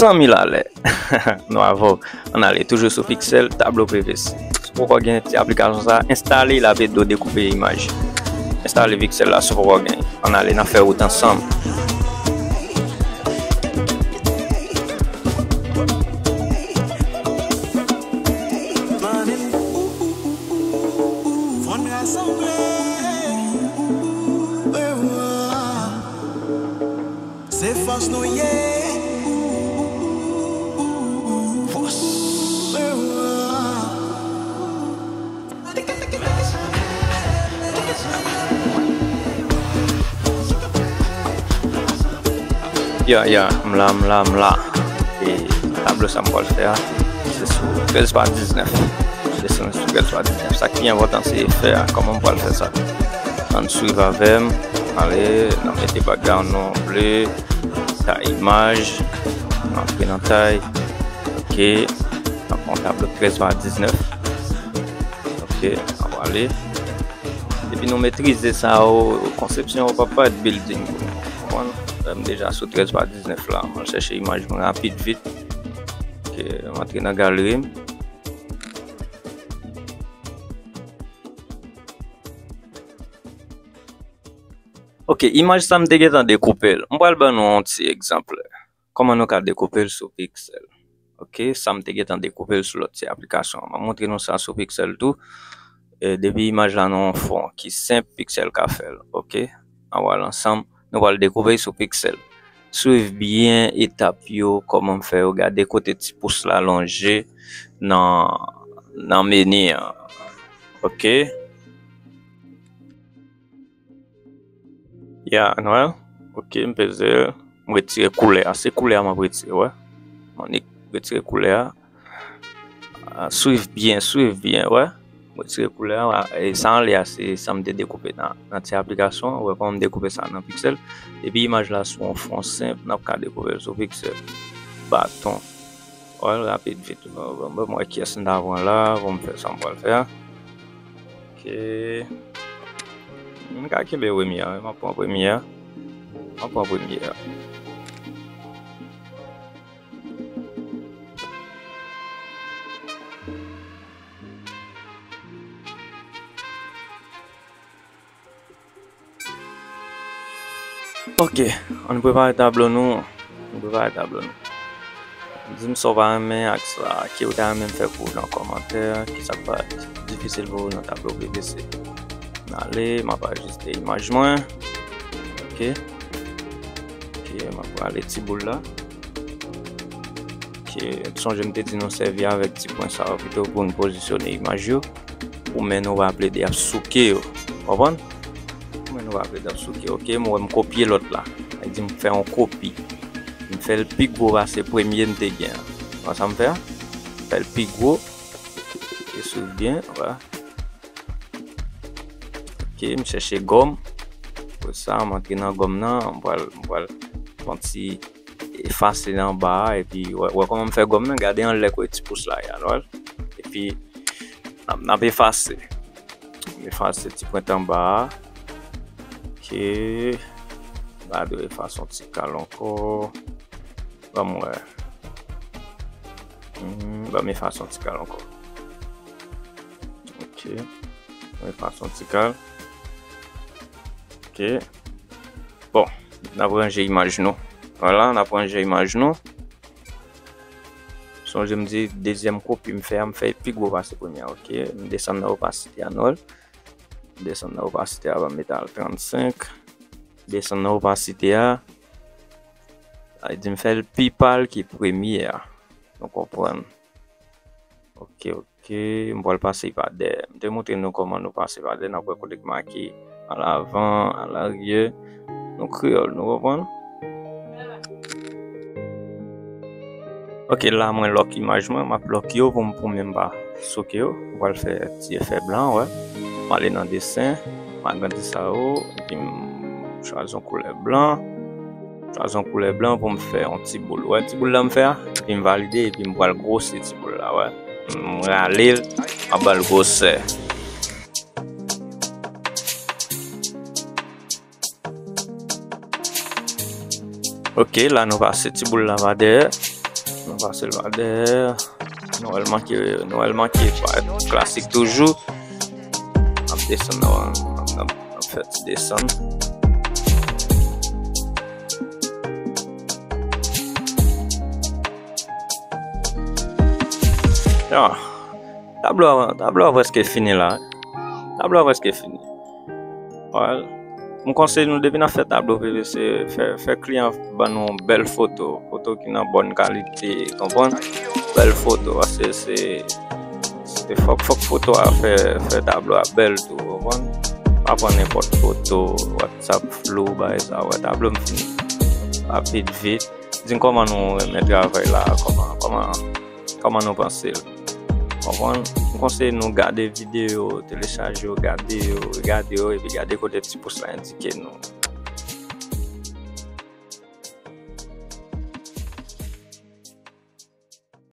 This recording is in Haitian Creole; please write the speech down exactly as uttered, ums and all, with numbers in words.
Zanmi la lè nou avè w. Ann ale toujou sou Pixel, tablo P V C. Si w poko gen ti aplikasyon sa, enstale l, l ap ede w dekoupe imaj. Enstale Pixel la si w poko gen. Ann ale, n ap fè wout ansanm. Fò n rasanble. Se fòs nou ye. Fòs. Ya, ya, m la, m la, m la. E tablo sa m pral fè a, se sou trèz pa diznèf. Desann sou trèz pa diznèf. Sa ki pi enpòtan, se fè a. Kòman m pral fè sa? Ann swiv avè m. Ale, n ap mete background nou ble. Sa imaj. N antre nan tay. Ok. N ap pran yon tablo trèz pa diznèf. Ok, n ap ale. Depi nou metrize sa yo, konsepsyon yo p ap parèt building pou nou. Konprann? Lè m deja sou trèz pa diznèf la, mwen chèche imaj mwen rapid vit. Ok, m antre nan galeri m. Ok, imaj sa m te gentan dekoupe l. M pral ban nou yon ti egzanp. Kòman nou ka dekoupe l sou Pixel? Ok, sa m te gentan dekoupe l sou lòt ti aplikasyon. M ap montre nou sa sou Pixel tou. E, depi imaj la nan yon fon ki senp, Pixel ka fè l. Ok, ann pral ansanm, nou pral dekoupe l sou Pixel. Swiv byen etap yo, kòman m fè yo, gade kote ti pous la lonje nan, nan meni an. Ok. Ya, ann wè. Ok, m peze l. M retire koulè a. Se koulè a m ap retire, wè. M annik retire koulè a. Ah, swiv byen, swiv byen, wè. M retire koulè a. E sa anlè a, se sa m te dekoupe nan, nan ti aplikasyon an. Wè kòman m dekoupe sa nan Pixel. Epi imaj la sou yon fon senp, n ap ka dekoupe l sou Pixel. Baton. Wè l rapid vit. Bon, bon, mwen kiyès m ta pran la, bon, m fè sa m pral fè a. Ok. M ka kenbe premye a, wi, m ap pran premye a. M ap pran premye a. Ok, ann prepare tablo nou. Ann prepare tablo nou. Di m sa w pa renmen ak sa, ki w ta renmen m fè pou w nan kòmantè, ki sa k pa difisil pou w nan tablo P V C. Ann ale, m ap ajiste imaj mwen. Ok. Ok, m ap rale ti boul la. Ok, sonje m te di nou sèvi avèk ti pwen sa yo pito pou n pozisyone imaj yo. Pou men nou pa plede ap souke yo. Konprann? Pou men nou pa plede ap souke. Ok, m wè m kopye lòt la. Sa vle di m fè yon kopi. M fè l pi gwo pase premye m te gen an. Wè sa m fè a? M fè l pi gwo. E swiv byen, wè. Ok, m chèche gòm. Apre sa, m antre nan gòm nan, m pral, m pral fè yon ti efase nan anba a, epi wè, wè kòman m fè gòm nan, gade anlè kote ti pous la ye a, nou wè l? Epi, n ap, n ap efase. M efase ti pwent anba a. Ok. M ta dwe efase yon ti kal ankò. Ban m wè. Hmm, ban m efase yon ti kal ankò. Ok. Ban m efase yon ti kal. Ok. Bon, n ap ranje imaj nou. Vwala, n ap ranje imaj nou. Sonje m di, dezyèm kopi m fè a, m fè l pi gwo pase premye a, ok? M desann nan opasite a, nou wè l. M desann nan opasite a, ban m mete al trannsenk. Desann nan opasite a. Sa vle di m fè l pi pal ke premye a. Nou konprann. Ok, ok. M pral pase pa dèyè. M te montre nou kòman nou pase pa dèyè. N ap wè kote k make alavan, alaryè. Nou kreyòl, nou konprann? Ok, la mwen lòk imaj mwen. M ap lòk yo pou m, pou men m pa souke yo. M pral fè ti efè blan, wè. M ale nan desen. M agrandi sa yo. Epi m chwazi yon koulè blan. Chwazi yon koulè blan pou m fè yon ti boul. Wè ti boul la m fè a? Epi m valide, epi m pral gwosi ti boul la, wè. M rale l, m ap ba l gwosè. Ok, la nou pase ti boul la pa dèyè. Nou pase l pa dèyè. Nou wè l manke, nou wè l manke pa klasik toujou. N ap desann nan, n ap, n ap, n ap fè ti desann. Ya. Tablo a, tablo a prèske fini la. Tablo a prèske fini. Well, m konseye nou depi n ap fè tablo P V C, fè, fè kliyan ban nou bèl foto, foto ki nan bòn kalite, konprann? Bèl foto, paske se, se fòk, fòk foto a fè, fè tablo a bèl tou, konprann? Pa pran nenpòt foto, WhatsApp flou, bagay sa, wè tablo m fini. Rapid, vit. Di m kòman nou renmen travay la, kòman, kòman, kòman nou panse l. Konprann? M konseye nou gade videyo, telechaje yo, gade yo, regade yo, epi gade kote ti pous la endike nou.